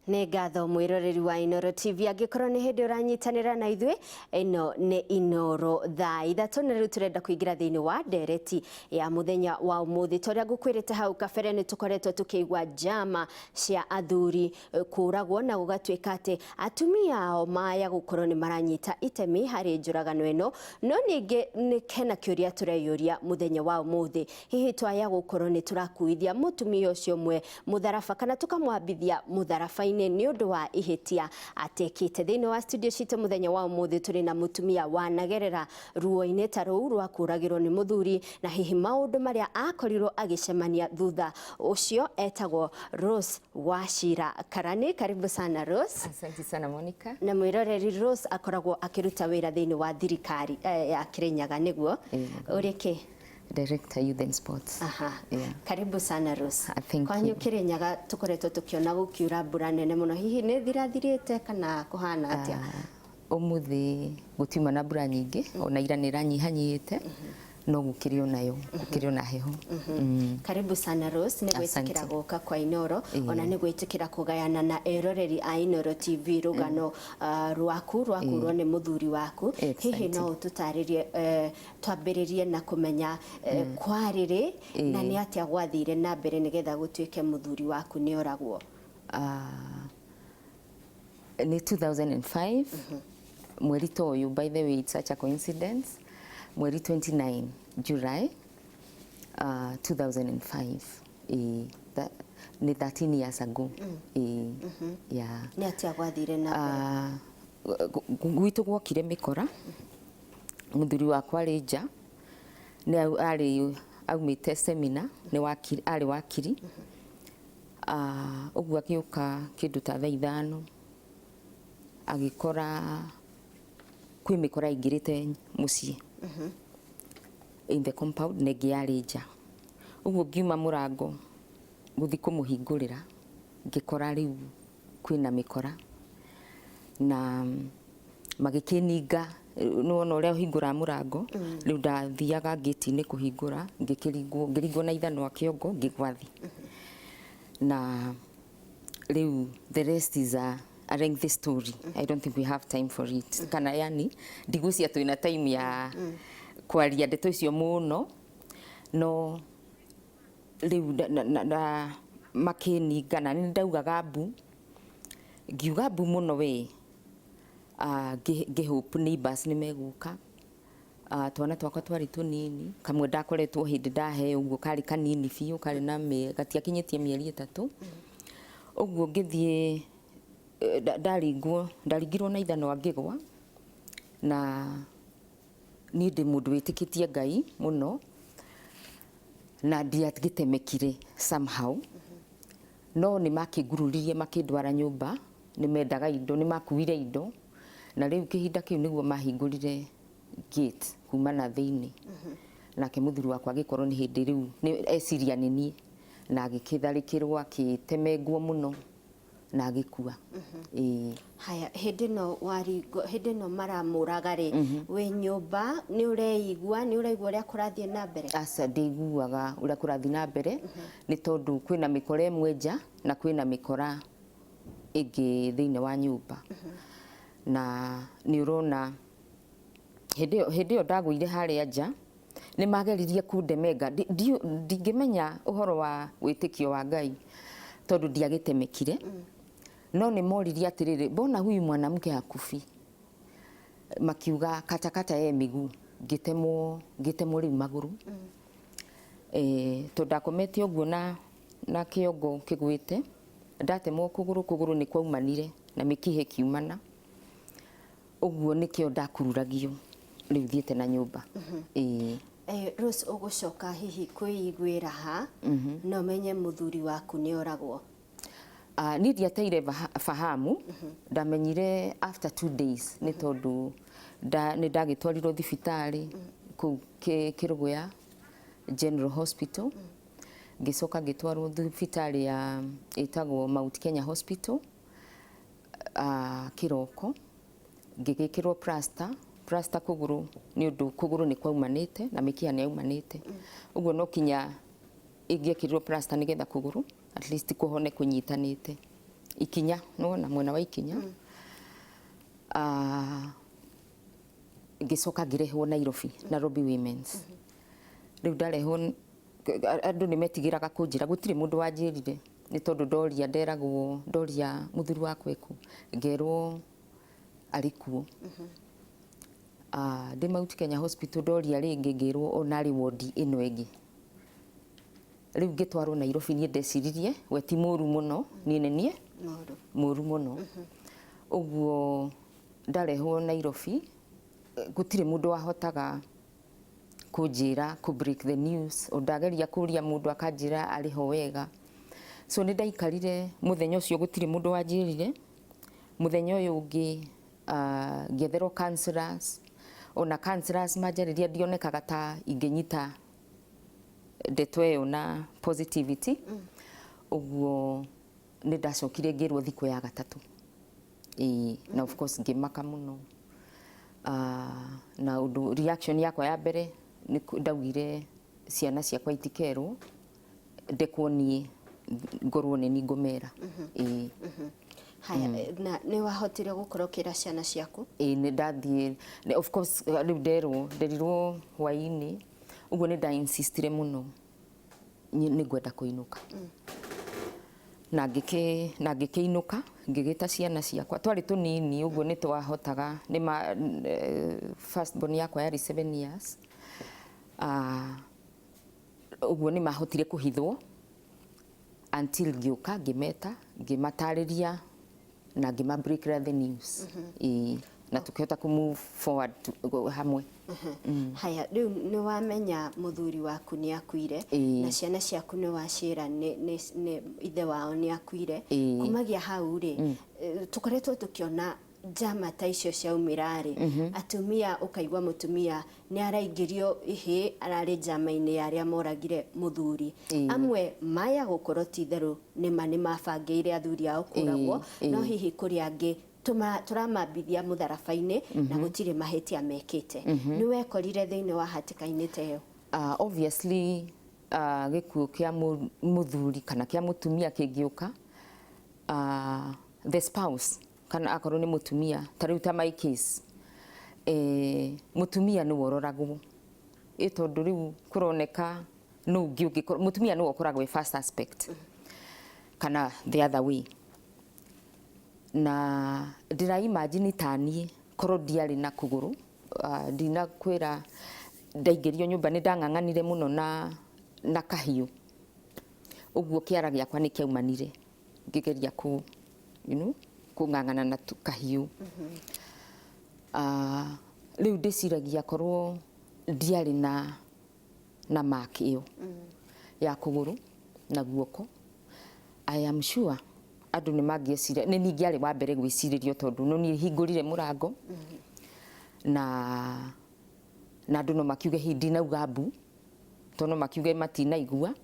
Nĩ ngatho mwĩroreri wa Inoro TV. Angĩkorwo nĩ hĩndĩ ũranyitanĩra na ithuĩ, ĩno nĩ Inoro thaa 3, na rĩu tũrenda kũingĩra thĩinĩ wa ndereti ya mũthenya wa ũmũthĩ. Ta ũrĩa ngũkwĩrĩte hau kabere, nĩ tũkoretwo tũkĩigua njama cia athuri kũragwo na gũgatuĩka atĩ atumia ao maya gũkorwo nĩ maranyita itemi harĩ njũragano ĩno. No ningĩ nĩ hena kĩũria tũreyũria mũthenya wa ũmũthĩ: hihi twaya gũkorwo nĩ tũrakuithia mũtumia ũcio ũmwe mũtharaba kana tũkamwambithia mũtharaba-inĩ nĩ ũndũ wa ihĩtia atekĩte? Thĩinĩ wa studio citũ mũthenya wa ũmũthĩ tũrĩ na mũtumia wanagerera ruo-inĩ ta rũu rwa kũragĩrwo nĩ mũthuri, na hihi maũndũ marĩa akorirwo agĩcemania thutha ũcio. Etagwo Rose Wachira Karani. Karibu sana, Rose. Asante sana, Monica. Na mwĩroreri, Rose akoragwo akĩruta wĩra thĩinĩ wa thirikari ya Kirinyaga, nĩguo ũrĩ kĩ? Director, Youth and Sports. Aha. Yeah. Karibu sana, Rose. Ah, thank Kwanyu you. Kirinyaga tukoretwo tukiona gũkiura mbura nene mũno. Hihi nĩ thirathirĩte kana kũhana atĩa? Ũmũthĩ gũtiuma na mbura nyingĩ, ona ira nĩ ĩranyihanyihĩte, no gũkĩrĩ onayo, gũkĩrĩ ona heho. Karibu sana, Rose, nĩ gwĩtĩkĩra Asante. gũka kwa Inoro, ona nĩ gwĩtĩkĩra kũgayana na eroreri a Inoro TV rũgano rwaku rwa kũrwo nĩ mũthuri waku. Hihi Asante. no ũtũtarĩrie, twambĩrĩrie na kũmenya kwarĩ rĩ na nĩ atĩa gwathire na mbere nĩgetha gũtuĩke mũthuri waku nĩ oragwo? Nĩ 2005 mweri ta ũyũ. By the way, it's such a coincidence, mweri 29 July 2005. Ĩĩ, nĩ 13 years ago. Ĩĩ, yeah. Nĩ atĩa gwathire na mbere? Gwitũ gwokire mĩkora. Mũthuri wakwa arĩ nja, nĩ arĩ aumĩte seminar, nĩ wakiri, arĩ wakiri. Ũguo agĩũka kĩndũ ta thaa 5, agĩkora kwĩ mĩkora ĩingĩrĩte mũciĩ in the compound na ĩngĩ yarĩ nja. Ũguo ngiuma mũrango gũthiĩ kũmũhingũrĩra, ngĩkora rĩu kwĩna mĩkora na magĩkĩninga. Nĩwona ũrĩa ũhingũraga mũrango, rĩu ndathiaga ngĩti-inĩ kũhingũra, ngĩkĩringwo, ngĩringwo na ithanwa kĩongo, ngĩgwa thĩ. Na rĩu the rest is a lengthy story. I don't think we have time for it, kana yani ndigwĩciria twĩna time ya kwaria ndeto icio mũno. No rĩu na makĩninga na nĩ ndaugaga mbu, ngiuga mbu mũno we. Ngĩ hope neighbors nĩ megũka. Twana twakwa twarĩ tũnini, kamwe ndakoretwo hĩndĩ ndaheo ũguo, karĩ kanini biũ, karĩ na gatiakinyĩtie mĩeri 3 ũguo. Ngĩthiĩ ndaringwo, ndaringirwo na ithanwa ngĩgwa. Na niĩ ndĩ mũndũ wĩtĩkĩtie Ngai mũno, na ndiagĩtemekire somehow, no nĩ makĩngururirie makĩndwara nyũmba. Nĩ mendaga indo, nĩ makuire indo, na rĩu kĩhinda kĩu nĩguo mahingũrire gate kuma na thĩinĩ, nake mũthuri wakwa agĩkorwo nĩ hĩndĩ rĩu nĩ eciria nĩ niĩ, na agĩkĩtharĩkĩrwo, akĩtemengwo mũno na agĩkua. Ĩĩ. Haya, hĩndĩ ĩno waringwo, hĩndĩ ĩno maramũraga rĩ, wĩ nyũmba nĩ ũreigua, nĩ ũraigua ũrĩa kũrathiĩ na mbere? Aca, ndĩiguaga ũrĩa kũrathiĩ na mbere, nĩ tondũ kwĩna mĩkora ĩmwe nja na kwĩna mĩkora ĩngĩ thĩinĩ wa nyũmba. Na nĩ ũrona hĩndĩ ĩyo ndagũire harĩa nja, nĩ mageririe kũndemenga. Ndingĩmenya ũhoro wa wĩtĩkio wa Ngai tondũ ndiagĩtemekire, no nĩ moririe atĩrĩrĩ, "Mbona huyu mwanamke hakufi?" Makiuga, "Katakata yeye miguu." Ngĩtemwo, ngĩtemwo rĩu magũrũ, tondũ ndakomete ũguo na kĩongo kĩgwĩte. Ndatemwo kũgũrũ, kũgũrũ nĩ kwaumanire na mĩkiha ĩkiumana. Ũguo nĩkĩo ndakururagio rĩu thiĩte na nyũmba. Ĩĩ. Rose, ũgũcoka hihi kwĩiguĩra ha na ũmenye mũthuri waku nĩ oragwo? Niĩ ndiateire fahamu, ndamenyire after 2 days, nĩ tondũ nĩ ndagĩtwarirwo thibitarĩ kũu Kĩrũgũya General Hospital, ngĩcoka ngĩtwarwo thibitarĩ ya ĩtagwo Mount Kenya Hospital kĩroko, ngĩgĩkĩrwo plaster kũgũrũ, nĩ ũndũ kũgũrũ nĩ kwaumanĩte na mĩkiha nĩ yaumanĩte. Ũguo no kinya ingĩekĩrirwo plaster nĩgetha kũgũrũ at least kũhone kũnyitanĩte. Ikinya, nĩwona mwena wa Ikinya. Ah, ngĩcoka ngĩrehwo Nairobi, Nairobi Women's. Rĩu ndarehwo, andũ nĩ metigĩraga kũnjĩra, gũtirĩ mũndũ wanjĩrire, nĩ tondũ ndoria nderagwo, ndoria mũthuri wakwa ekũ, ngerwo arĩ kuo. Ah, ndĩ Mount Kenya Hospital ndoria rĩngĩ, ngĩrwo ona arĩ wodi ĩno ĩngĩ. Rĩu ngĩtwarwo Nairobi, niĩ ndeciririe we ti mũru mũno, niĩ nĩ niĩ Mũru. Mũru mũno. Ũguo ndarehwo Nairobi, gũtirĩ mũndũ wahotaga kũnjĩra, kũ break the news. O ndageria kũria mũndũ, akanjĩra arĩ ho wega. So nĩ ndaikarire mũthenya ũcio, gũtirĩ mũndũ wanjĩrire. Mũthenya ũyũ ũngĩ, ngĩetherwo counselors. Ona counselors manjarĩria, ndionekaga ta ingĩnyita ndeto ĩyo na positivity. Ũguo nĩ ndacokire ngĩrwo thikũ ya gatatũ. Ĩĩ, na of course ngĩmaka mũno. Na ũndũ reaction yakwa ya mbere nĩ ndaugire ciana ciakwa itikerwo, ndekwo niĩ ngorwo nĩ niĩ ngũmera. Ĩĩ. Haya, na nĩ wahotire gũkorwo ũkĩra ciana ciaku? Ĩĩ, nĩ ndathiĩ. Of course rĩu nderwo, nderirwo hwaĩ-inĩ, ũguo nĩ nda insistire mũno nĩ ngwenda kũinũka, na ngĩkĩinũka, ngĩgĩta ciana ciakwa. Twarĩ tũnini, ũguo nĩ twahotaga nĩ ma first born yakwa yarĩ 7 years. Ah, ũguo nĩ mahotire kũhithwo until ngĩũka, ngĩmeta, ngĩmatarĩria na ngĩma break the news. Ĩĩ, na tũkĩhota kũ move forward hamwe. Haya, rĩu nĩ wamenya mũthuri waku nĩ akuire, na ciana ciaku nĩ wacĩra nĩ ithe wao nĩ akuire. Kumagia hau rĩ, tũkoretwo tũkĩona njama ta icio ciaumĩra rĩ, atumia, ũkaigua mũtumia nĩ araingĩrio ihĩ, ararĩ njama-inĩ ya arĩa moragire mũthuri. Amwe maya gũkorwo ti itherũ nĩma nĩ mabangĩire athuri ao kũragwo, no hihi kũrĩ angĩ tũramambithia mũtharaba-inĩ na gũtirĩ mahĩtia mekĩte. Nĩ wekorire thĩinĩ wa hatĩka-inĩ ta ĩyo? Obviously, gĩkuũ kĩa mũthuri kana kĩa mũtumia kĩngĩũka, the spouse, kana akorwo nĩ mũtumia, ta rĩu ta my case, mũtumia nĩwe ũroragwo, ĩ tondũ rĩu kũroneka nũ ũngĩ ũngĩkorwo mũtumia nĩwe ũkoragwo ĩ first suspect kana the other way. Na ndĩra imagine ta niĩ korwo ndiarĩ na kũgũrũ, ndinakwĩra ndaingĩrio nyũmba nĩ ndang'ang'anire mũno na kahiũ, ũguo kĩara gĩakwa nĩ kĩaumanire ngĩgeria kũ kũng'ang'ana na kahiũ. Rĩu ndĩciragia korwo ndiarĩ na mark ĩyo ya kũgũrũ na guoko, I am sure andũ nĩ mangĩeciria nĩ niĩ ngĩarĩ wa mbere gwĩcirĩrio, tondũ no niĩ hingũrire mũrango, na andũ no makiuge hihi ndinauga mbu, tondũ no makiuge matinaigua,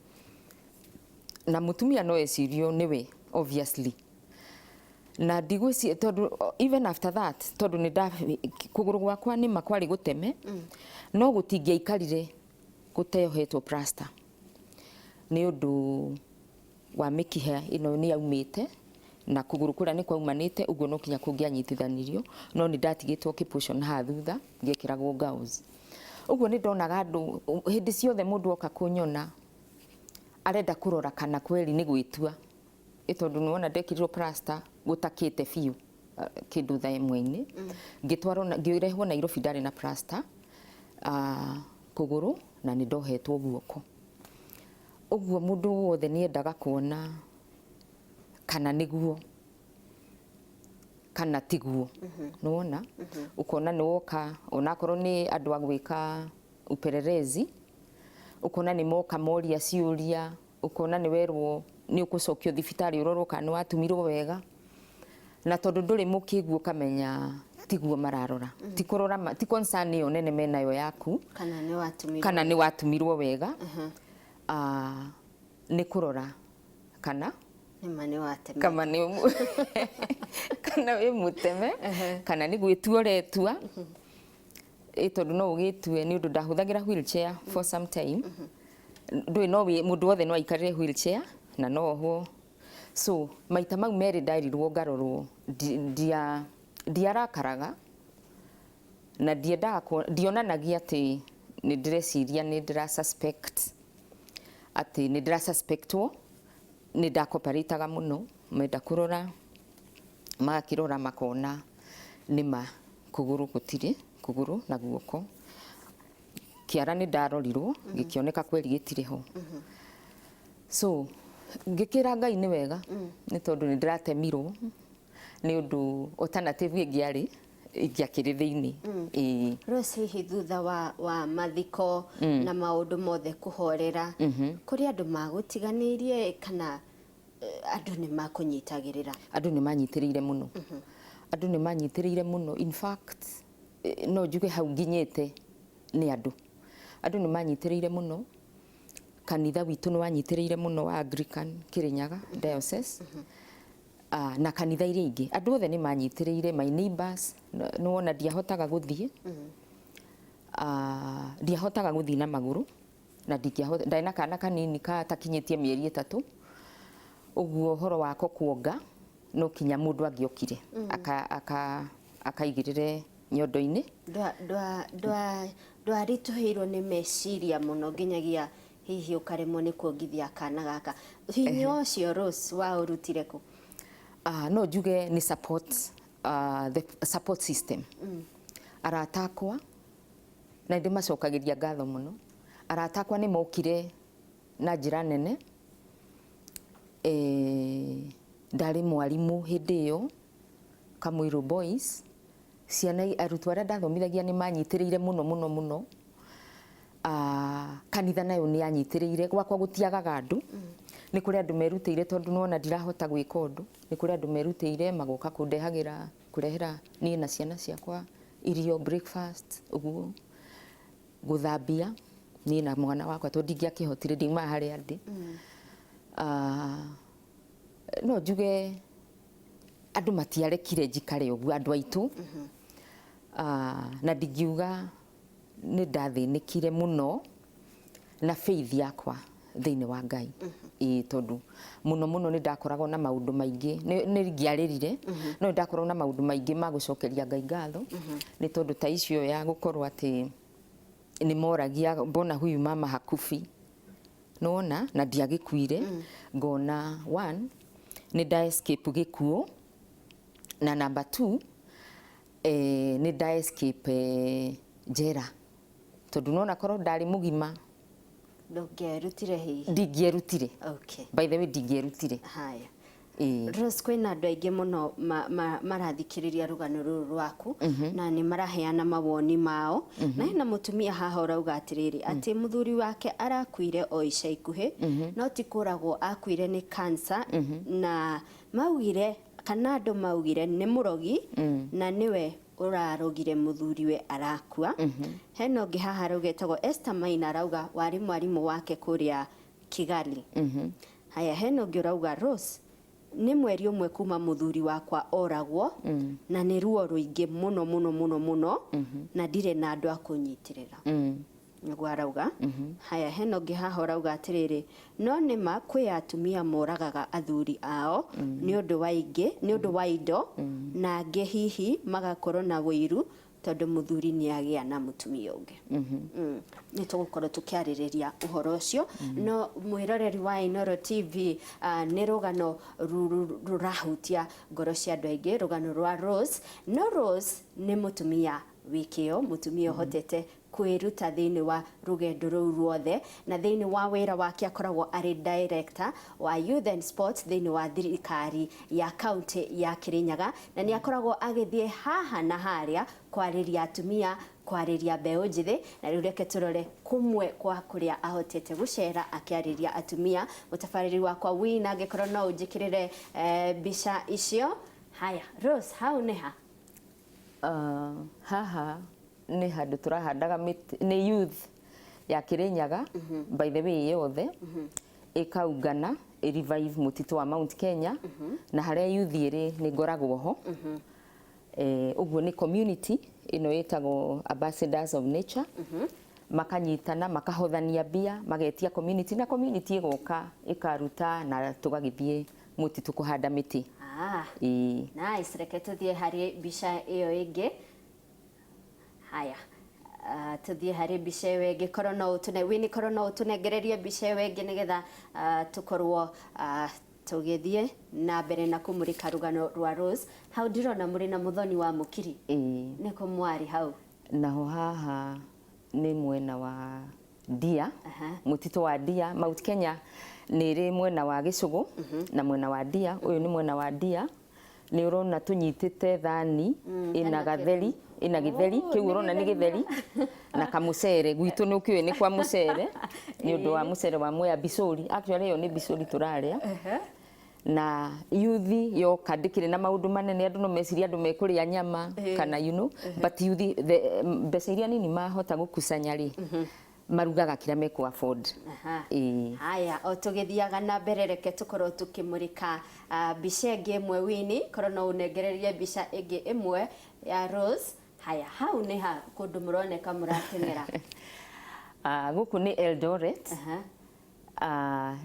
na mũtumia no ecirio nĩwe obviously. Na ndigwĩci tondũ even after that, tondũ nĩ nda kũgũrũ gwakwa nĩma kwarĩ gũteme, no gũtingĩaikarire gũteohetwo plaster nĩ ũndũ wa mĩkiha ĩno nĩ yaumĩte na kũgũrũ kũrĩa nĩ kwaumanĩte, ũguo no kinya kũngĩanyitithanirio, no nĩ ndatigĩtwo kĩportion haha thutha ngĩkĩragwo gauze. Ũguo nĩ ndonaga andũ hĩndĩ ciothe, mũndũ oka kũnyona arenda kũrora kana kweri nĩ gwĩtua, ĩ tondũ nĩwona ndekĩrirwo plaster gũtakĩte biũ, kĩndũ thaa ĩmwe-inĩ. Ngĩtwarwo ngĩrehwo Nairobi, ndarĩ na plaster kũgũrũ na nĩ ndohetwo guoko. Ũguo mũndũ wothe nĩ endaga kuona kana nĩguo kana tiguo. Nĩwona ũkona nĩ woka, onakorwo nĩ andũ a gwĩka upelelezi, ũkona nĩ moka moria ciũria, ũkona nĩ werwo nĩ ũgũcokio thibitarĩ ũrorwo kana nĩ watumirwo wega, na tondũ ndũrĩ mũkĩgu ũkamenya tiguo mararora, ti kũrora ti concern ĩyo nene menayo yaku kana nĩ watumirwo kana nĩ watumirwo wega. Ah, nĩ kũrora kana nĩma nĩ wateme kama nĩ kana wĩ mũteme kana nĩ gwĩtua ũretua, ĩ tondũ no ũgĩtue nĩ ũndũ ndahũthagĩra wheelchair for some time. Ndũĩ no mũndũ wothe no aikarĩre wheelchair na no ohwo. So maita mau merĩ nderirwo ngarorwo, ndiarakaraga na ndiendaga ndionanagia atĩ nĩ ndĩreciria, nĩ ndĩra suspect atĩ nĩ ndĩra suspectwo. Nĩ ndakoparĩtaga mũno. Menda kũrora, magakĩrora, makona nĩma kũgũrũ gũtirĩ, kũgũrũ na guoko. Kĩara nĩ ndarorirwo, gĩkĩoneka kweri gĩtirĩ ho. So ngĩkĩra Ngai nĩ wega, nĩ tondũ nĩ ndĩratemirwo, nĩ ũndũ alternative ĩngĩarĩ ingĩakĩrĩ thĩinĩ. Ĩĩ. Rose, hihi thutha wa mathiko na maũndũ mothe kũhorera, kũrĩ andũ magũtiganĩirie kana andũ nĩ makũnyitagĩrĩra? Andũ nĩ manyitĩrĩire mũno, andũ nĩ manyitĩrĩire mũno. In fact, no njuge hau nginyĩte nĩ andũ. Andũ nĩ manyitĩrĩire mũno. Kanitha witũ nĩ wanyitĩrĩire mũno, wa Anglican Kirinyaga Diocese, na kanitha iria ingĩ, andũ othe nĩ manyitĩrĩire. My neighbors, nĩ wona ndiahotaga gũthiĩ, ndiahotaga gũthiĩ na magũrũ, na ndingĩahota, ndarĩ na kana kanini katakinyĩtie mĩeri 3 ũguo. Ũhoro wako kuonga no kinya mũndũ angĩokire akaigĩrĩre nyondo-inĩ. Ndwaritũhĩirwo nĩ meciria mũno nginyagia hihi ũkaremwo nĩ kuongithia kana gaka? Hinya ũcio, Rose, waũrutire kũ? No njuge nĩ support, the support system. Arata akwa, na nĩ ndĩmacokagĩria ngatho mũno, arata akwa nĩ mokire na njĩra nene. Ndarĩ mwarimũ hĩndĩ ĩyo Kamũirũ Boys. Ciana, arutwo arĩa ndathomithagia nĩ manyitĩrĩire mũno mũno mũno. Kanitha nayo nĩ yanyitĩrĩire. Gwakwa gũtiagaga andũ. Nĩ kũrĩ andũ merutĩire, tondũ nĩwona ndirahota gwĩka ũndũ, nĩ kũrĩ andũ merutĩire magoka kũndehagĩra, kũrehera niĩ na ciana ciakwa irio, breakfast ũguo, gũthambia niĩ na mwana wakwa, tondũ ndingĩakĩhotire, ndiumaga harĩa ndĩ. No njuge andũ matiarekire njikare ũguo, andũ aitũ. Na ndingiuga nĩ ndathĩnĩkire mũno na faith yakwa thĩinĩ wa Ngai. Ĩĩ, tondũ mũno mũno nĩ ndakoragwo na maũndũ maingĩ, nĩ ingĩarĩrire, no nĩ ndakoragwo na maũndũ maingĩ ma gũcokeria Ngai ngatho, nĩ tondũ ta icio ya gũkorwo atĩ nĩ moragia, "Mbona huyu mama hakufi?" Nĩwona na ndiagĩkuire. Ngona one, nĩ nda escape gĩkuũ, na number two, nĩ nda escape njera, tondũ nona korwo ndarĩ mũgima Ndũngĩerutire hihi? Ndingĩerutire. By the way, ndingĩerutire. Haya. Ĩĩ. Rose, kwĩna andũ aingĩ mũno marathikĩrĩria rũgano rũrũ rwaku na nĩ maraheana mawoni mao, na hena mũtumia haha ũrauga atĩrĩrĩ, atĩ mũthuri wake arakuire o ica ikuhĩ, no ti kũragwo, akuire nĩ cancer, na maugire, kana andũ maugire nĩ mũrogi na nĩwe ũrarogire mũthuriwe arakua. Hena ũngĩ haha arauga, etagwo Esther Maina, arauga warĩ mwarimũ wake kũrĩa Kigali. Haya, hena ũngĩ ũrauga, "Rose, nĩ mweri ũmwe kuma mũthuri wakwa oragwo, na nĩ ruo rũingĩ mũno mũno mũno mũno, na ndirĩ na andũ a kũnyitĩrĩra," nĩguo arauga. Haya, hena ũngĩ haha ũrauga atĩrĩrĩ, "No nĩ ma kwĩ atumia moragaga athuri ao nĩ ũndũ wa ingĩ, nĩ ũndũ wa indo, na angĩ hihi magakorwo na ũiru tondũ mũthuri nĩ agĩa na mũtumia ũngĩ." Nĩ tũgũkorwo tũkĩarĩrĩria ũhoro ũcio. No mwĩroreri wa Inooro TV, nĩ rũgano rũrahutia ngoro cia andũ aingĩ, rũgano rwa Rose. No Rose nĩ mũtumia wĩ kĩo, mũtumia ũhotete kwĩruta thĩinĩ wa rũgendo rũu ruothe, na thĩinĩ wa wĩra wake akoragwo arĩ director wa Youth and Sports thĩinĩ wa thirikari ya kaunti ya Kirinyaga, na nĩ akoragwo agĩthiĩ haha na harĩa kwarĩria atumia, kwarĩria mbeũ njĩthĩ. Na rĩu reke tũrore kũmwe kwa kũrĩa ahotete gũcera akĩarĩria atumia. Mũtabarĩri wakwa Wina, angĩkorwo no ũnjĩkĩrĩre mbica icio. Haya, Rose, hau nĩ ha? Haha nĩ handũ tũrahandaga mĩtĩ. Nĩ youth ya Kirinyaga, by the way, yothe ĩkaungana ĩ revive mũtitũ wa Mount Kenya, na harĩa youth ĩrĩ nĩ ngoragwo ho. Ũguo nĩ community ĩno ĩtagwo Ambassadors of Nature, makanyitana, makahothania mbia, magetia community, na community ĩgoka ĩkaruta, na tũgagĩthiĩ Mũtitũ kũhanda mĩtĩ. Ah. Ĩĩ. Nice, reke tuthiĩ harĩ mbica ĩyo ĩngĩ. Haya. Tuthiĩ harĩ mbica ĩyo ĩngĩ, korwo no ũtũne Winnie, korwo no ũtũnengererie mbica ĩyo ĩngĩ nĩgetha tũkorwo tũgĩthiĩ na mbere na kũmũrĩka rũgano rwa Rose. Hau ndĩrona mũrĩ na Mũthoni wa Mũkiri. Ĩĩ. Nĩkũ mwarĩ hau? Naho haha nĩ mwena wa Ndia. Mũtitũ wa Ndia. Mount Kenya nĩ ĩrĩ mwena wa Gĩcũgũ na mwena wa Ndia. Ũyũ nĩ mwena wa Ndia. Nĩ ũrona tũnyitĩte thani ĩna hena gatheri, ĩna gĩtheri. Oh, Kĩu nĩ ũrona nĩ gĩtheri. gĩtheri na kamũcere. Gwitũ nĩ ũkĩũĩ nĩ kwa mũcere, nĩ ũndũ wa mũcere wa Mwea Bicũri. Actually ĩyo nĩ bicũri tũrarĩa. Na yuthi yoka ndĩkĩrĩ na maũndũ manene, andũ no meciria andũ mekũrĩa nyama kana you know, but yuthi mbeca iria nini mahota gũkusanya rĩ, marugaga kĩrĩa mekũ afford. Ĩĩ. Haya, o tũgĩthiaga na mbere, reke tũkorwo tũkĩmũrĩka mbica ĩngĩ ĩmwe. Winnie, korwo no ũnengererie mbica ĩngĩ ĩmwe ya Rose. Haya, hau nĩ ha kũndũ mũroneka mũrateng'era? Gũkũ nĩ Eldoret.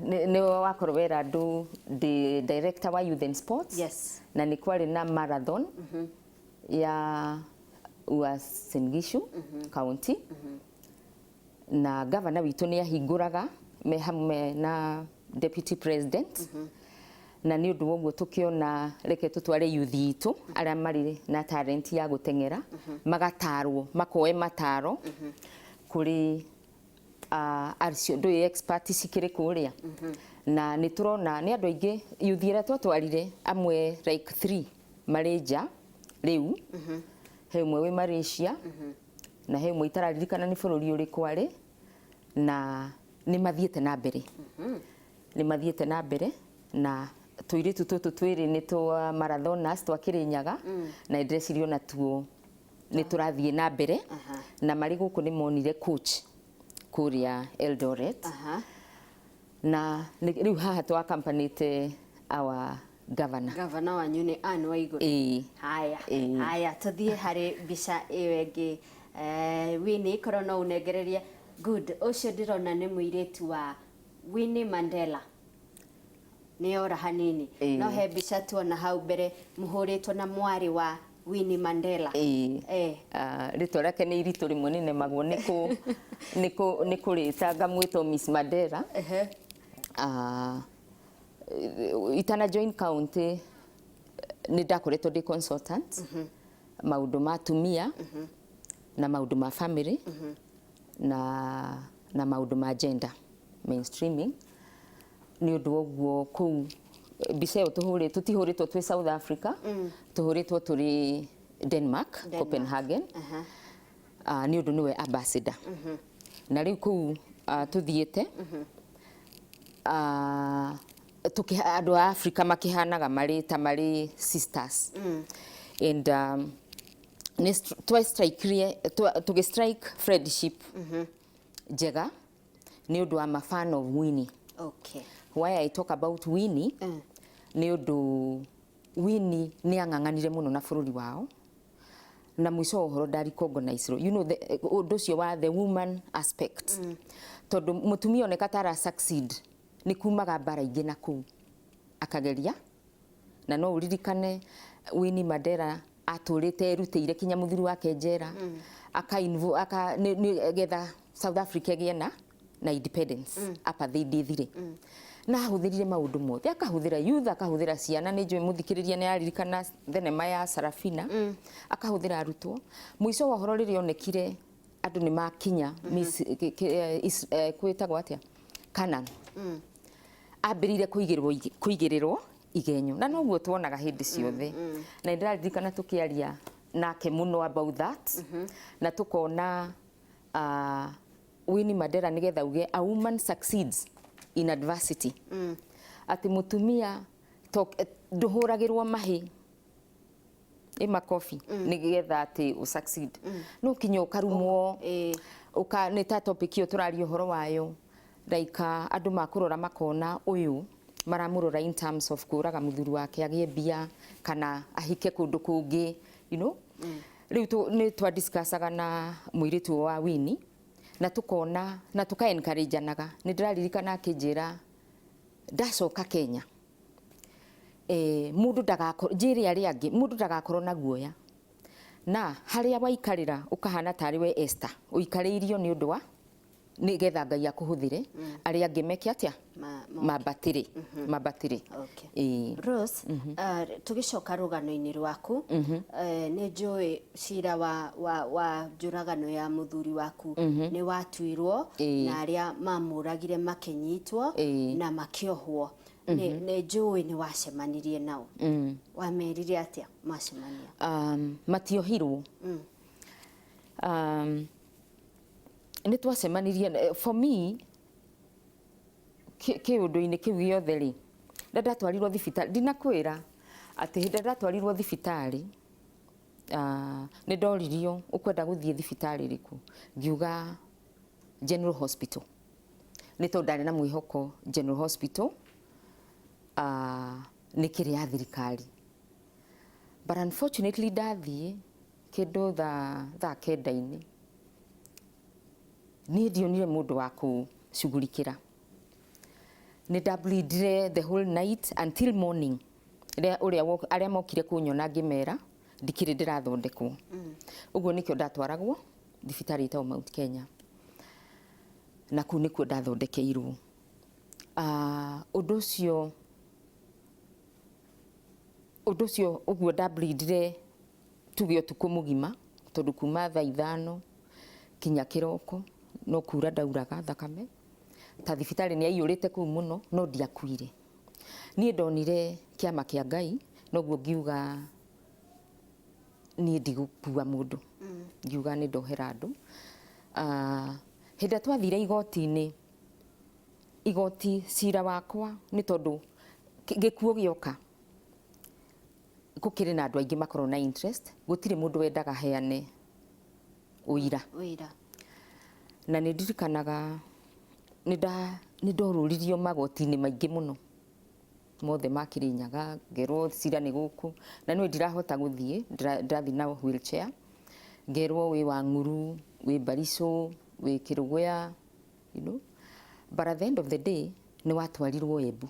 Nĩ wakorwo wera andũ ndĩ director wa Youth and Sports. Na nĩ kwarĩ na marathon ya Uasin Gishu County. Na governor witũ nĩ ahingũraga me hamwe na deputy president. Na nĩ ũndũ wa ũguo tũkĩona reke tũtware youth itũ arĩa marĩ na talent ya gũteng'era, magatarwo, makoe mataro kũrĩ acio ndũĩ expert cikĩrĩ kũrĩa. Na nĩ tũrona nĩ andũ aingĩ youth ĩrĩa twatwarire, amwe like 3 marĩ nja rĩu. He ũmwe wĩ Malaysia na he ũmwe itararirikana nĩ bũrũri ũrĩkũ arĩ, na nĩ mathiĩte na mbere. Nĩ mathiĩte na mbere na tũirĩtu tũtũ twĩrĩ nĩ twa marathoners twa Kĩrĩnyaga, na ndĩreciria ona tuo nĩ tũrathiĩ na mbere. Na marĩ gũkũ nĩ monire coach kũrĩa Eldoret. Na rĩu haha twa accompanied our governor. Governor wanyu nĩ Anne Waiguru. Ĩĩ. Haya. Ĩĩ. Haya, tũthiĩ harĩ mbica ĩyo ĩngĩ. Winnie, korwo no ũnengererie. Good, ũcio ndĩrona nĩ mũirĩtu wa Winnie Mandela. Nĩ ora hanini. Ĩĩ. No he mbica tuona hau mbere mũhũrĩtwo na mwarĩ wa Winnie Mandela. Ĩĩ. Rĩtwa rĩake nĩ iritũ rĩmwe nĩ nemagwo nĩ kũrĩta, ngamwĩtwo Miss Mandela. Itana join county nĩ ndakoretwo ndĩ consultant maũndũ ma atumia na maũndũ ma family na maũndũ ma gender mainstreaming. Nĩ ũndũ wa ũguo kũu mbica ĩyo tũtihũrĩtwo twĩ South Africa, tũhũrĩtwo tũrĩ Denmark, Denmark. Copenhagen. Nĩ ũndũ nĩwe ambassador. Na rĩu kũu tũthiĩte, andũ a Africa makĩhanaga marĩ ta marĩ sisters. And nĩ tũgĩ strike friendship njega nĩ ũndũ wa ma fan of Winnie. Why I talk about Winnie, nĩ ũndũ Winnie nĩ ang'ang'anire mũno na bũrũri wao, na mũico wa ũhoro nda-recognize you know the ũndũ ũcio wa the woman aspect. Tondũ mũtumia oneka ta ara succeed nĩ kumaga mbara ingĩ na kũu akageria. Na no ũririkane Winnie Mandela atũrĩte erutĩire kinya mũthuri wake njera, aka nĩ getha South Africa ĩgĩe na independence, apartheid ĩthire. Na ahũthĩrire maũndũ mothe, akahũthĩra youth, akahũthĩra ciana. Nĩ njũĩ mũthikĩrĩria nĩ aririkana thenema ya Sarafina. Akahũthĩra arutwo. Mũico wa ũhoro rĩrĩa onekire andũ nĩ makinya kwĩtagwo atĩa, Canaan, ambĩrĩire kũigĩrĩrwo igenyo, na noguo tuonaga hĩndĩ ciothe. Na nĩ ndĩraririkana tũkĩaria nake mũno about that, na tũkona Winnie Mandela nĩgetha uge a woman succeeds in adversity, atĩ mũtumia ndũhũragĩrwo mahĩ ĩ makobi nĩgetha atĩ ũ succeed, no kinya ũkarumwo. Ũka nĩ ta topic ĩyo tũraria ũhoro wayo, like andũ makũrora makona ũyũ maramũrora in terms of kũraga mũthuri wake agĩe mbia kana ahike kũndũ kũngĩ, you know. Rĩu nĩ twa discussaga na mũirĩtu wa Winnie na tukona na tuka encourage-anaga. Nĩ ndĩraririkana akĩnjĩra ndacoka Kenya. Mundu ndagakorwo, njire aria angi, mundu ndagakorwo na guoya na haria waikarira ukahana tari we Esther uikarĩirio nĩ ũndũ wa nĩgetha Ngai akũhũthĩre, arĩa angĩ meke atĩa? Mambatĩre, mambatĩre. Okay. Ĩĩ. Rose, tugicoka rũgano-inĩ rwaku, nĩ njũĩ cira wa njũragano ya mũthuri waku nĩ watuirwo na arĩa mamũragire makĩnyitwo na makĩohwo. Nĩ njũĩ nĩ wacemanirie nao. Wamerire atĩa macemania? Matiohirwo. Nĩ twacemanirie, for me kĩũndũ-inĩ kĩu gĩothe rĩ, rĩrĩa ndatwarirwo thibitarĩ, ndinakwĩra atĩ hĩndĩ ĩrĩa ndatwarirwo thibitarĩ, nĩ ndoririo ũkwenda gũthiĩ thibitarĩ ĩrĩkũ, ngiuga General Hospital, nĩ tondũ ndarĩ na mwĩhoko General Hospital nĩ kĩrĩ ya thirikari. But unfortunately ndathiĩ kĩndũ thaa 9-inĩ, niĩ ndionire mũndũ wa kũcugurikĩra. Nĩ ndableedire the whole night until morning. Rĩrĩa ũrĩa arĩa mokire kũnyona ngĩmera ndikĩrĩ ndĩrathondekwo. Ũguo nĩkĩo ndatwaragwo thibitarĩ ĩtagwo Mount Kenya, na kũu nĩkuo ndathondekeirwo. Ũndũ ũcio ũguo ndableedire tuge ũtukũ mũgima, tondũ kuma thaa 5 kinya kĩroko no kura ndauraga thakame. Ta thibitarĩ nĩ yaiyũrĩte kũu mũno, no ndiakuire. Niĩ ndonire kĩama kĩa Ngai, noguo ngiuga niĩ ndigũkua mũndũ, ngiuga nĩ ndohera andũ. Hĩndĩ ĩrĩa twathire igoti-inĩ, igoti cira wakwa nĩ tondũ gĩkuũ gĩoka gũkĩrĩ na andũ aingĩ makorwo na interest, gũtirĩ mũndũ wendaga heane ũira. Wĩra. Na nĩ ndirikanaga nĩ ndorũririo magoti-inĩ maingĩ mũno mothe ma Kirinyaga, ngerwo cira nĩ gũkũ na nĩ ndirahota gũthiĩ, ndĩrathiĩ na wheelchair, ngerwo wĩ Wang'uru, wĩ Barisũ, wĩ Kĩrũgũya. But at the end of the day nĩ watwarirwo Embu,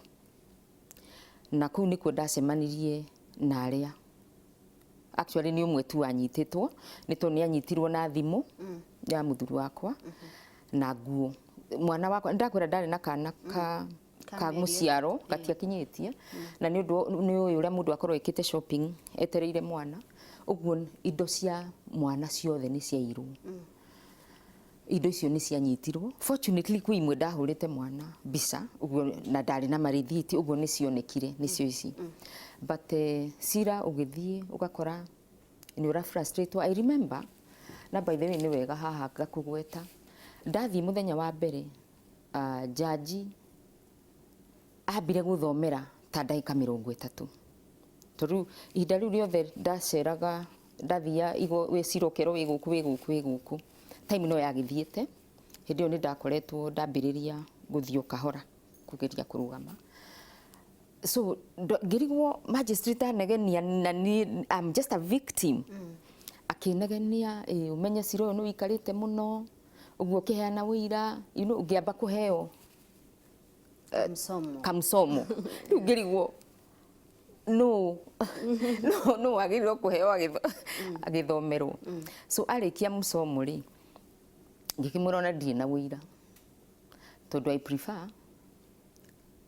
na kũu nĩkuo ndacemanirie na arĩa actually nĩ ũmwe tu wanyitĩtwo, nĩ tondũ nĩ anyitirwo na thimũ ya mũthuri wakwa na nguo mwana wakwa. Ndakwĩra ndarĩ na kana ka Ka ka mĩeri. Mũciaro gatiakinyĩtie, na nĩ ũndũ nĩ ũyũ ũrĩa mũndũ akorwo ĩkĩte shopping etereire mwana ũguo, indo cia mwana ciothe nĩ ciairwo, indo icio nĩ cianyitirwo. Fortunately kwĩ imwe ndahũrĩte mwana mbica ũguo na ndarĩ na marĩthiti, ũguo nĩ cionekire nĩcio ici. But cira ũgĩthiĩ ũgakora nĩ ũra frustrate. I remember, na by the way nĩ wega haha ngakũgweta, ndathiĩ mũthenya wa mbere, jaji ambire gũthomera ta ndagĩka 30, tondũ ihinda rĩu rĩothe ndaceraga ndathia wĩ cira ũkerwo wĩ gũkũ, wĩ gũkũ, wĩ gũkũ, time no yagĩthiĩte. Hĩndĩ ĩyo nĩ ndakoretwo ndambĩrĩria gũthiĩ o kahora kũgeria kũrũgama, so ngĩrigwo magistrate anegenia na niĩ I'm just a victim. Akĩnegenia, "Ĩ, ũmenye cira ũyũ nĩ ũikarĩte mũno ũguo ũkĩheana ũira," ngĩamba kũheo Msomo. Kamsomo. Rĩu ngĩrigwo no wagĩrĩirwo kũheo agĩthomerwo. So arĩkia mũsomo rĩ, ngĩkĩmwĩra ona ndirĩ na ũira, tondũ I prefer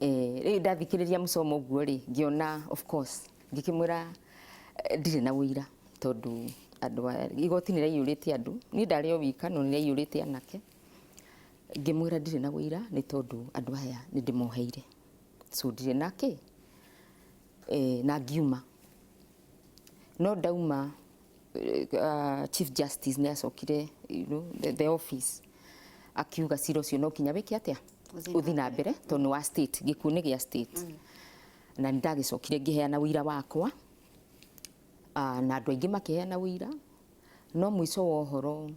rĩu ndathikĩrĩria mũsomo ũguo rĩ, ngĩona of course, ngĩkĩmwĩra ndirĩ na ũira, tondũ andũ a igoti nĩ rĩaiyũrĩte andũ, niĩ ndarĩ o wika no nĩ rĩaiyũrĩte anake. Ngĩmwĩra ndirĩ na ũira nĩ tondũ andũ aya nĩ ndĩmoheire, so ndirĩ na kĩ na ngiuma. No ndauma, Chief Justice nĩ acokire the office akiuga cira ũcio no kinya wĩke atĩa? Ũthiĩ. Ũthiĩ na mbere, tondũ nĩ wa state, gĩkuũ nĩ gĩa state. Na nĩ ndagĩcokire ngĩheana ũira wakwa, na andũ aingĩ makĩheana ũira, no mũico wa ũhoro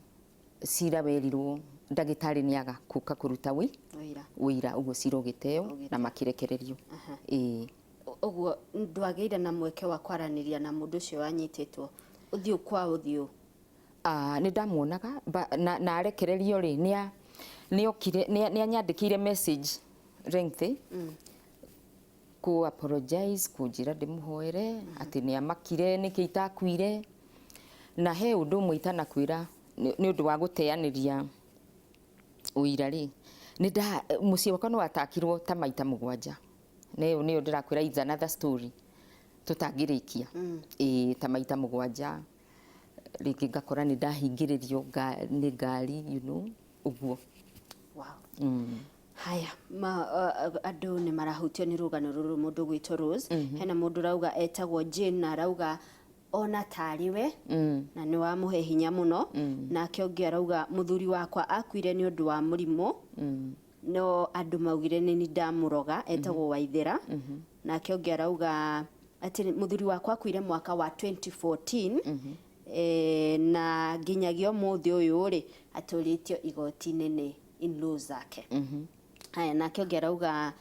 cira werirwo ndagĩtarĩ nĩ aga kũka kũruta ũira. Ũira ũguo cira ũgĩteo na Ũgĩteo. Makĩrekererio, ĩĩ. Ũguo ndwagĩire na mweke wa kwaranĩria na mũndũ ũcio wanyitĩtwo ũthiũ kwa ũthiũ? Nĩ ndamuonaga na arekererio rĩ, nĩ okire, nĩ anyandĩkĩire message lengthy. Kũ apologize, kũnjĩra ndĩmũhoere atĩ nĩ amakire nĩkĩ itakuire. Na he ũndũ ũmwe itanakwĩra nĩ ũndũ wa gũteanĩria ũira rĩ, nĩ nda mũciĩ wakwa nĩ watakirwo ta maita 7, na ĩyo nĩyo ndĩrakwĩra is another story tũtangĩrĩkia. Ĩĩ, ta maita 7 rĩngĩ ngakora nĩ ndahingĩrĩrio nĩ ngari, ũguo. Haya, andũ nĩ marahutio nĩ rũgano rũrũ mũndũ gwĩtwo Rose. Hena mũndũ ũrauga etagwo Jane na arauga ona tarĩ we na nĩ wamũhe hinya mũno. Nake ũngĩ arauga mũthuri wakwa akuire nĩ ũndũ wa mũrimũ, no andũ maugire nĩ ndamũroga, etagwo Waithera. Nake ũngĩ arauga atĩ mũthuri wakwa akuire mwaka wa 2014, na nginyagia ũmũthĩ ũyũ rĩ atũrĩtio igoti-inĩ nĩ in-laws zake. Haya, nake ũngĩ arauga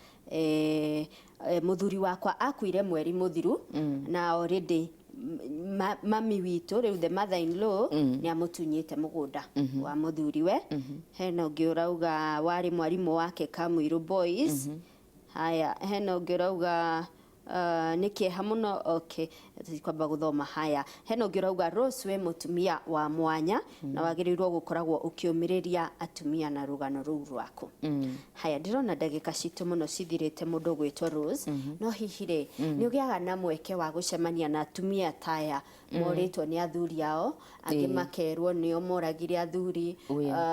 mũthuri wakwa akuire mweri mũthiru, na already mami witũ rĩu, the mother in law, nĩ amũtunyĩte mũgũnda wa mũthuriwe. Hena ũngĩ ũrauga warĩ mwarimũ wake Kamũirũ Boys. Haya, hena ũngĩ ũrauga nĩ kĩeha mũno. Okay, kwamba gũthoma. Haya, hena ũngĩ ũrauga Rose wĩ mũtumia wa mwanya na wagĩrĩirwo gũkoragwo ũkĩũmĩrĩria atumia na rũgano rũu rwaku. Haya, ndĩrona ndagĩka citũ mũno cithirĩte, mũndũ ũgwĩtwo Rose, no hihi rĩ, nĩ ũgĩaga na mweke wa gũcemania na atumia taya morĩtwo nĩ athuri ao, angĩ makerwo nĩo moragire athuri,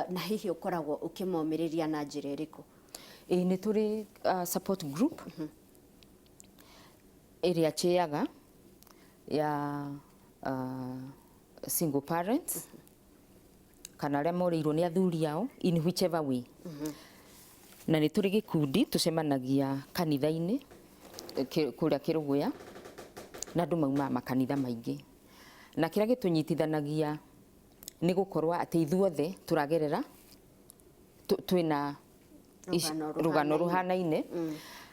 na hihi ũkoragwo ũkĩmomĩrĩria na njĩra ĩrĩkũ? Ĩĩ, nĩ tũrĩ support group ĩrĩa chĩaga ya single parents kana arĩa morĩirwo nĩ athuri ao in whichever way. Na nĩ tũrĩ gĩkundi tũcemanagia kanitha-inĩ kũrĩa Kĩrũgũya, na andũ maumaga makanitha maingĩ, na kĩrĩa gĩtũnyitithanagia nĩ gũkorwo atĩ ithuothe tũragerera twĩna rũgano rũgano rũhanaine.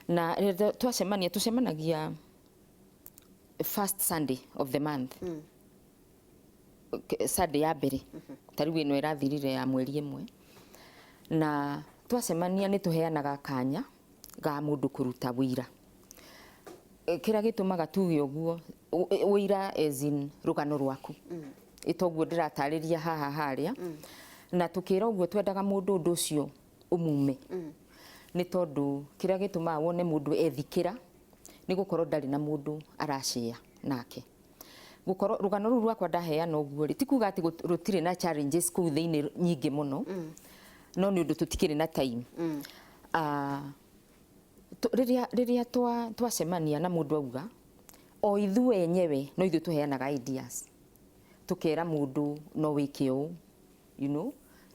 Na rĩrĩa twacemania, tũcemanagia first Sunday of the month, Sunday ya mbere, ta rĩu ĩno ĩrathirire ya mweri ĩmwe. Na twacemania nĩ tũheanaga kanya ga mũndũ kũruta wĩira. Kĩrĩa gĩtũmaga tuge ũguo, wĩira as in rũgano rwaku, ĩtoguo ndĩratarĩria haha harĩa, na tũkĩra ũguo twendaga mũndũ ũndũ ũcio ũmume, nĩ tondũ kĩrĩa gĩtũmaga wone mũndũ ethikĩra nĩ gũkorwo ndarĩ na mũndũ aracĩa nake. Gũkorwo rũgano rũu rwakwa ndaheana ũguo rĩ, ti kuga atĩ rũtirĩ na challenges kũu thĩinĩ nyingĩ mũno, no nĩ ũndũ tũtikĩrĩ na time. Rĩrĩa twacemania na mũndũ auga, o ithuĩ enyewe no ithuĩ tũheanaga ideas, tũkera mũndũ no wĩke ũũ,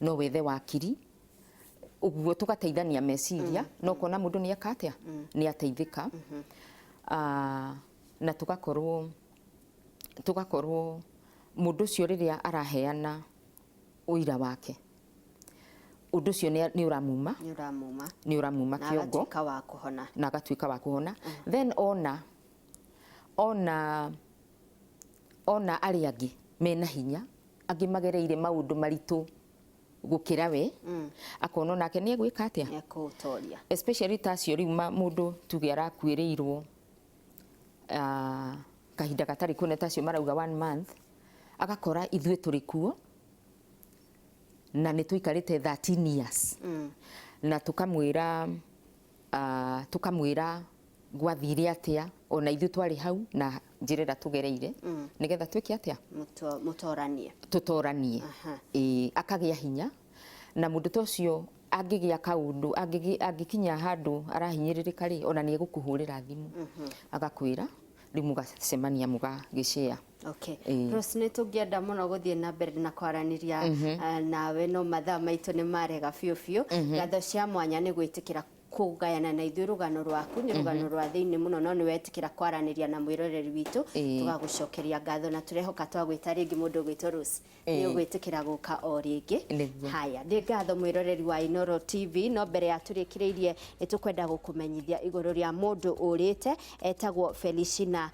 no wethe wakiri ũguo, tũgateithania meciria, no kona mũndũ nĩ eka atĩa, nĩ ateithĩka. Na tũgakorwo mũndũ ũcio rĩrĩa araheana ũira wake, ũndũ ũcio nĩ ũramuma. Nĩ ũramuma. Nĩ ũramuma na kĩongo. Agatuĩka wa kũhona. Na agatuĩka wa kũhona. Then ona arĩa angĩ mena hinya, angĩ magereire maũndũ maritũ gũkĩra we, akona onake nĩ egwĩka atĩa? Nĩ ekũũtoria. Especially ta acio rĩu mũndũ tuge arakuĩrĩirwo kahinda gatarĩ kũnene, ta acio marauga one month, agakora ithuĩ tũrĩ kuo na nĩ tũikarĩte 13 years, na tũkamwĩra gwathire atĩa, ona ithuĩ twarĩ hau na njĩra ĩrĩa tũgereire, nĩgetha twĩke atĩa? Mũtoranie. Tũtoranie. Ĩĩ, akagĩa hinya, na mũndũ ta ũcio angĩgĩa kaũndũ, angĩkinya handũ arahinyĩrĩrĩka rĩ, ona nĩ egũkũhũrĩra thimũ agakwĩra, rĩu mũgacemania mũgagĩshare. Rose, nĩ tũngĩenda mũno gũthiĩ na mbere na kwaranĩria nawe, no mathaa maitũ nĩ marega biũ biũ. Ngatho cia mwanya nĩ gwĩtĩkĩra kũgayana na ithuĩ rũgano rwaku. Nĩ rũgano rwa thĩinĩ mũno, no nĩ wetĩkĩra kwaranĩria na mwĩroreri witũ. Tũgagũcokeria ngatho na tũrehoka twagwĩta rĩngĩ, mũndũ ũgwĩtwo Rose, nĩ ũgwĩtĩkĩra gũka o rĩngĩ. Nĩguo. Haya, nĩ ngatho mwĩroreri wa Inooro TV, no mbere ya tũrĩkĩrĩirie nĩ tũkwenda gũkũmenyithia igũrũ rĩa mũndũ ũrĩte etagwo Felicina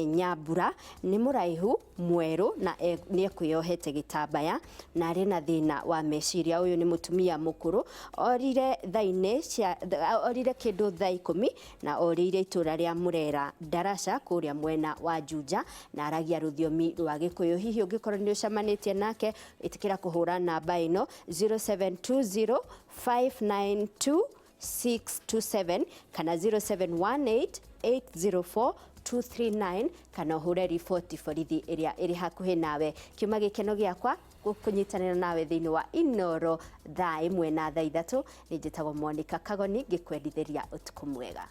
Nyambura. Nĩ mũraihu mwerũ na nĩ ekwĩyohete gĩtambaya na arĩ na thĩna wa meciria. Ũyũ nĩ mũtumia mũkũrũ, orire thaa-inĩ cia Orire kĩndũ thaa 10 na orĩire itũra rĩa Murera Ndaraca kũrĩa mwena wa Juja, na aragia rũthiomi rwa Gĩkũyũ. Hihi ũngĩkorwo nĩ ũcemanĩtie nake, ĩtĩkĩra kũhũra namba ĩno 0720 592 627 kana 0718 804 239, kana ũhũre riboti borithi ĩrĩa ĩrĩ hakuhĩ nawe. Kiuma gĩkeno gĩakwa kũnyitanĩra nawe thĩinĩ wa Inoro thaa 1 na thaa 3. Nĩ njĩtagwo Monica Kagoni, ngĩkwendithĩria ũtukũ mwega.